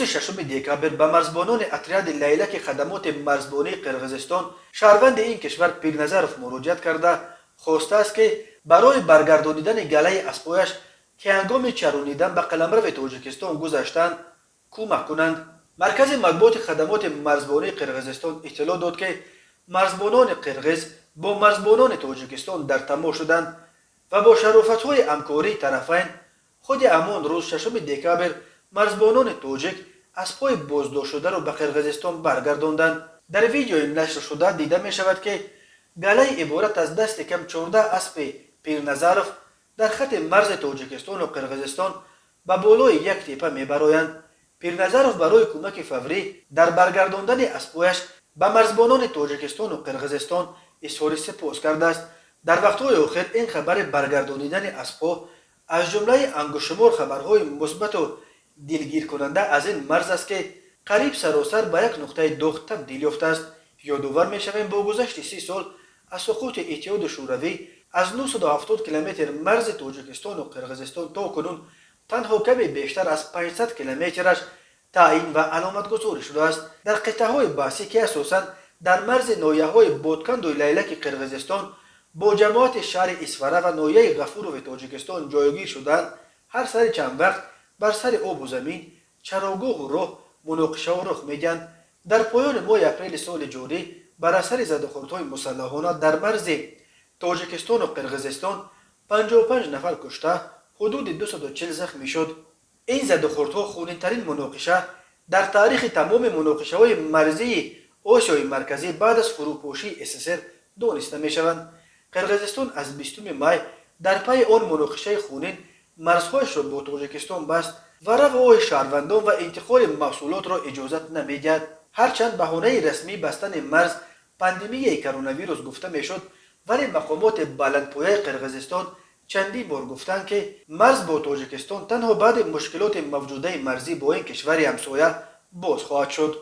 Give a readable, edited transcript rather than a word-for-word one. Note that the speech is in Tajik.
Рӯзи 6 декабр ба марзбонони отряди Лайлаки хадамоти марзбонии Қирғизистон шаҳрванди ин кишвар Пирназаров муроҷиат карда, хостааст, ки барои баргардонидани галаи аспҳояш, ки ҳангоми чаронидан ба қаламрави Тоҷикистон гузаштанд, кӯмак кунанд. Маркази матбуоти хадамоти марзбонии Қирғизистон иттилоъ дод, ки марзбонони қирғиз бо марзбонони Тоҷикистон дар тамос шуданд ва бо шарофатҳои ҳамкории тарафайн худи ҳамон рӯз, 6 декабр, марзбонони тоҷик аспҳои боздоштшударо ба Қирғизистон баргардонданд. Дар видеои нашршуда дида мешавад, ки галаи иборат аз дасти кам 14 аспи Пирназаров дар хати марзи Тоҷикистону Қирғизистон ба болои як тепа мебароянд. Пирназаров барои кӯмаки фаврӣ дар баргардондани аспҳояш ба марзбонони Тоҷикистону Қирғизистон изҳори сипос кардааст. Дар вақтҳои охир ин хабари баргардонидани аспҳо аз ҷумлаи ангуштшумор хабарҳои мусбату дилгиркунанда аз ин марз аст, ки қариб саросар ба як нуқтаи доғ табдил ёфтааст. Ёдовар мешавем, бо гузашти 30 сол аз суқути Иттиҳоди Шӯравӣ аз 970 километр марзи Тоҷикистону Қирғизистон то кунун танҳо каме бештар аз 500 километраш таъин ва аломатгузорӣ шудааст. Дар қитъаҳои баҳсӣ, ки асосан дар марзи ноҳияҳои Ботканду Лайлаки Қирғизистон бо ҷамоати шаҳри Исфара ва ноҳияи Ғафурови Тоҷикистон ҷойгир шудаанд, ҳар сари чанд вақт бар сари обу замин, чарогоҳу роҳ муноқишаҳо рух медиҳанд. Дар поёни моҳи апрели соли ҷорӣ бар асари задухӯрдҳои мусаллаҳона дар марзи Тоҷикистону Қирғизистон 55 нафар кушта, ҳудуди 240 захмӣ шуд. Ин задухӯрдҳо хунинтарин муноқиша дар таърихи тамоми муноқишаҳои марзии Осиёи Марказӣ баъд аз фурӯпошии СССР дониста мешаванд. Қирғизистон аз 20 май дар пайи он муноқишаи хунин марзҳояшро бо Тоҷикистон баст ва раву шаҳрвандон ва интиқоли маҳсулотро иҷозат намедиҳад. Ҳарчанд баҳонаи расмии бастани марз пандемияи коронавирус гуфта мешуд, вале мақомоти баландпояи Қирғизистон чандин бор гуфтанд, ки марз бо Тоҷикистон танҳо баъди мушкилоти мавҷудаи марзӣ бо ин кишвари ҳамсоя боз хоҳад шуд.